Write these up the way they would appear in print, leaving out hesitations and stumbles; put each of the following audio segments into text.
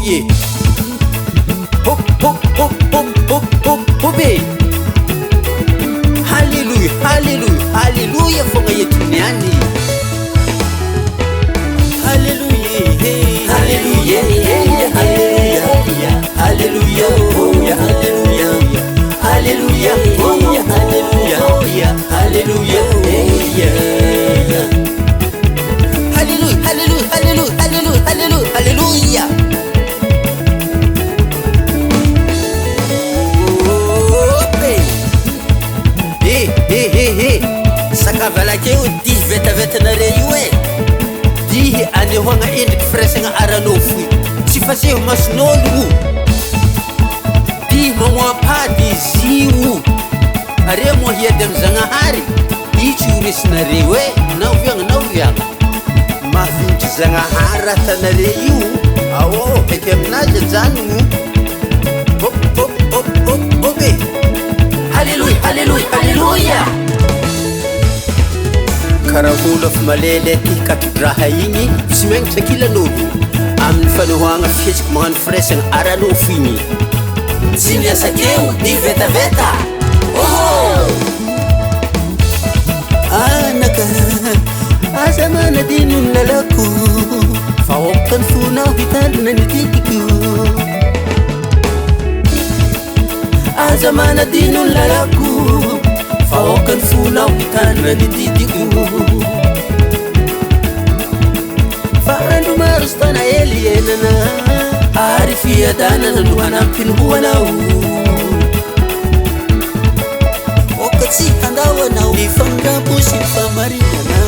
yeah! Hop hop hop hop hop hop hop e! Haleloia haleloia haleloia fogna eto niany. Haleloia e! Haleloia e! Haleloia haleloia haleloia haleloia haleloia haleloia e! Haleloia, haleloia, haleloia, haleloia, haleloia, haleloia. Eh, eh, eh, eh. Sakavalakeo dihy vetavetanare io e. Dihy anehoagna endriky firaisagna ara-nofo io. Tsy faseho mason'ologno. Dihy mamoam-pady izy io. Are moa hiady amy Zagnahary? Io tsy ho resinareo e! Na oviagna na oviagna. Mahavinitry Zagnahary raha tanare io, ao eky aminazy ajanogno. Hop hop hop hop hop e! Haleloia haleloia haleloia! Karaha olo efa malemy aty kati-draha igny, tsy megnatra ankilan'olo amin'ny fanehoagna fihetsiky magnano firaisagna ara-nofo igny. Tsy miasa keo ny vetaveta! Oho! Anaka, aza manadino ny lalako, fa aoka ny fonao hitandrina ny didiko. Aza manadino ny lalako, fa aoka ny fonao hitandrina ny didiko. Fa andro maro sy taona ela iainana, ary fiadanana no hanampiny ho anao. Aoka tsy handao anao ny famindrampo sy ny fahamarinana.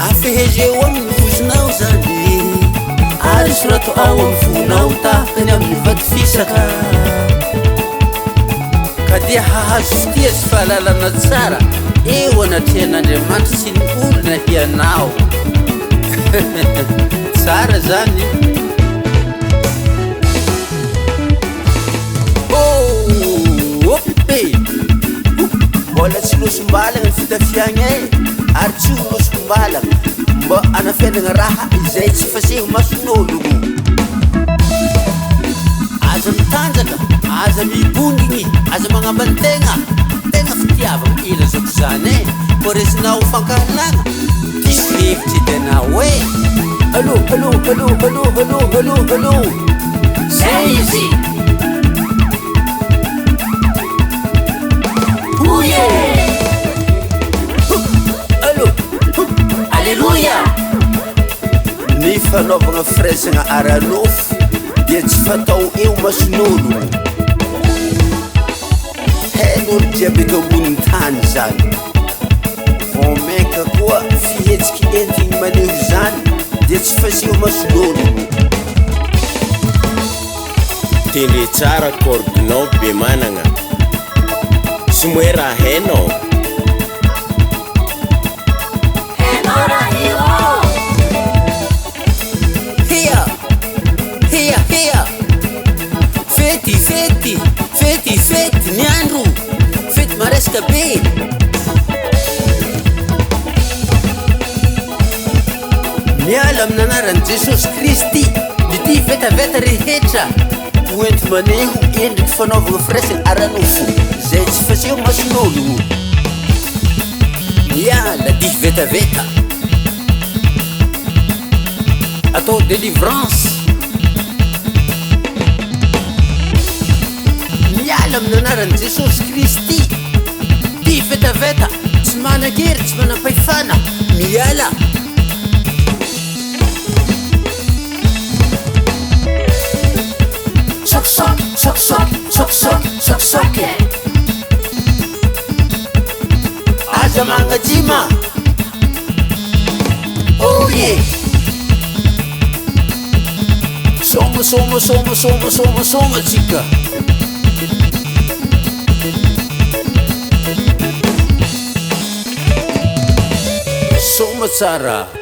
Afehezeo eo amin'ny vozonao zany, ary sorato ao amin'ny fonao tahaka ny amin'ny vato fisaka. Ka dia hahazo fitia sy fahalalana tsara eo anatrehan'Andriamanitra sy ny olona hianao. Tsara zany. Oh, e! Mbola tsy losom-balagna ny fitafiagna e, ary tsy ho losom-balagna mba anafenagna raha izay tsy faseho mason'ologno. Aza mitanjaka, aza mibongigny, aza magnambany tegna, tegna fitiavagna ilazako zany e, koa resinao fankahalagna, diso hevitry edy anao e. Allo, allo, allo, allo, allo, allo, allo. Zay izy! Oye! Allo! Aleloia! Ny fanaovagna firaisagna ara-nofo dia tsy fatao eo mason'ologno. Hain'olo jiaby eto ambonin'ny tany zany. Vao mainka koa fihetsiky entigny maneho izany dia tsy faseho mason'ologno. Tendre tsara corde-nao be managna. Somoe raha hainao. Hainao raha io ô! Hea! Hea hea! Fety fety! Fety fety ny andro! Fety maresaka be! Miala amin'ny anaran'i Jesosy Kristy ny dihy vetaveta rehetra ho enti-maneho endriky fanaovagna firaisana ara-nofo izay tsy faseho mason'ologno. Miala dihy vetaveta. Atao délivrance. Miala amin'ny anaran'i Jesosy Kristy. Dihy vetaveta, tsy manan-kery, tsy manam-pahefana. Miala. Sok sok, sok sok, sok sok, sok sok e. Aza magnajima. Oh yeah. Soma soma soma soma soma soma tsika. Soma tsara.